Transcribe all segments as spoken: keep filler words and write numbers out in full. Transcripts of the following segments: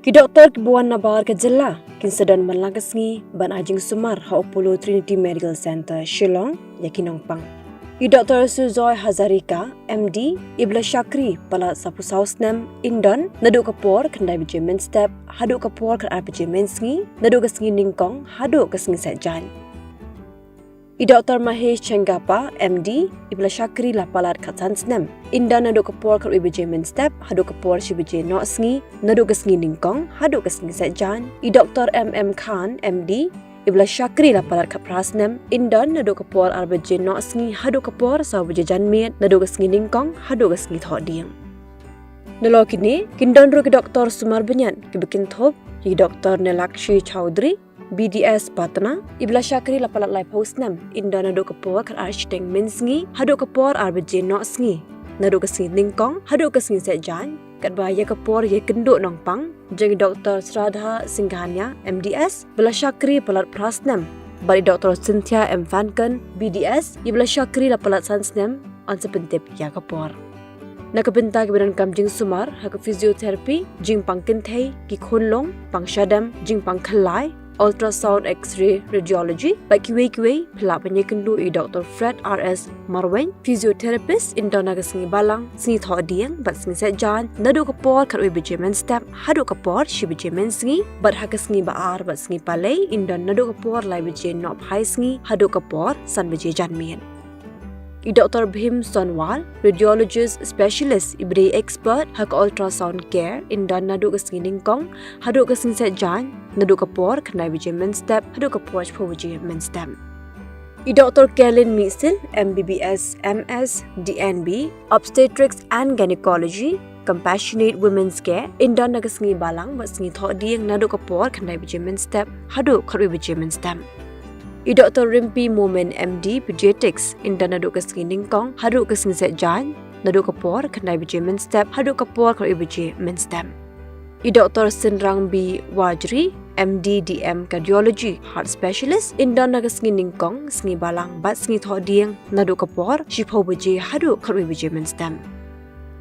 Ki doktor kiba wan nabar ka jylla kin sa don man la ka sngi ban ai jingsumar ha Apollo Trinity Medical Centre, Shillong, ïa ki nongpang. I Doktor Sujoy Hazarika, M D, iba la shakri palat saphew saw snem, in don naduh ka por khyndai baje mynstep haduh ka por khatar baje mynsngi, naduh ka sngi nyngkong haduh ka sngi sait jaiñ. I Doktor Mahesh Chengappa, M D, iba la shakri la palat khatsan snem, in don naduh ka por khatwei baje mynstep haduh ka por shi baje nohsngi, naduh ka sngi nyngkong haduh ka sngi sait jaiñ. I Doktor M M Khan, M D, iba la shakri la palat khatphra snem, in don naduh ka por ar baje nohsngi haduh ka por saw baje janmiet, naduh ka sngi nyngkong haduh ka sngi thohdieng. Nalor kine, kin don ruh ki doktor sumar bniat kiba kynthup ïa i Doktor Nilakshi Chowdhury, B D S Patna, iba la shakri la palat laiphew snem, in don naduh ka por khatar shiteng mynsngi haduh ka por ar baje nohsngi, naduh ka sngi nyngkong haduh ka sngi sait jaiñ, katba ïa ka por ïakynduh nongpang jong i Doktor Shraddha Singhania, M D S, ba la shakri palat phra snem, bad i Doktor Cynthia M Fanken, B D S, iba la shakri la palat san snem, yn sa pyntip ïa ka por. Na ka bynta kiba donkam jingsumar ha ka physiotherapy, jingpang kynthei, ki khunlung, pang shadem, jingpang khyllai, ultrasound, X-ray, radiology bad kiwei kiwei, phi lah ban ïakynduh ïa i Doktor Fred R S Marwein, physiotherapist, in don na ka sngi balang, sngi thohdieng bad sngi sait jaiñ, naduh ka por khatwei baje mynstep haduh ka por shi baje mynsngi, bad ha ka sngi ba ar bad sngi palei, in don naduh ka por lai baje nohphai sngi haduh ka por san baje janmiet. I Doktor Bhim Sonwal, radiologist specialist, iba dei expert ha ka ultrasound care, in don naduh ka sngi nyngkong haduh ka sngi sait jaiñ, naduh ka por khyndai baje mynstep haduh ka por shiphew baje mynstep. I Doktor Kerlin Mihsil, M B B S, M S, D N B, Obstetrics and Gynecology, Compassionate Women's Care, in don na ka sngi balang bad sngi thohdieng, naduh ka por khyndai baje mynstep haduh khatwei baje mynstep. I Doktor Rimpi Momin, M D, Pediatrics, in don naduh ka sngi nyngkong haduh ka sngi sait jaiñ, naduh ka por khyndai baje mynstep haduh ka por khatwei baje mynstep. I Doktor Synrang B Wajri, M D, D M, Cardiology, Heart Specialist, in don na ka sngi nyngkong, sngi balang bad sngi thohdieng, naduh ka por shiphew baje haduh khatwei baje mynstep.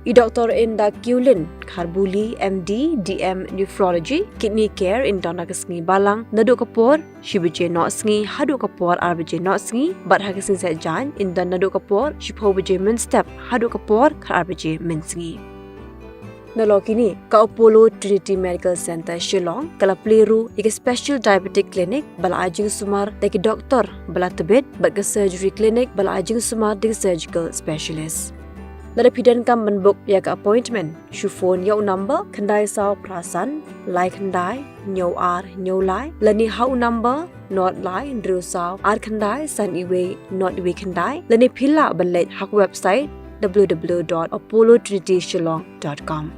I Doktor Inda Kiulin Kharbuli, M D, D M, Nephrology, Kidney Care, in don na ka sngi balang naduh ka por shi baje nohsngi haduh ka por ar baje nohsngi, bad ha ka sngi sait jaiñ, in don naduh ka por shiphew baje mynstep haduh ka por khatar baje mynsngi. Nalor kine, ka Apollo Trinity Medical Centre, Shillong, ka la plie ruh ïa ka Special Diabetic Clinic ba la ai jingsumar da ki doktor ba la tbit bad ka Surgery Clinic ba la ai jingsumar da ki surgical specialist. Lada phi donkam ban book ïa ka appointment, shu phone ïa u number khyndai saw phra san, lai khyndai, hynñiew ar, hynñiew lai, lane ha u number nod lai, hynriew saw, ar khyndai, san iwei, nod iwei khyndai, lane phi lah ban leit ha ka website w w w dot apollo trinity shillong dot com.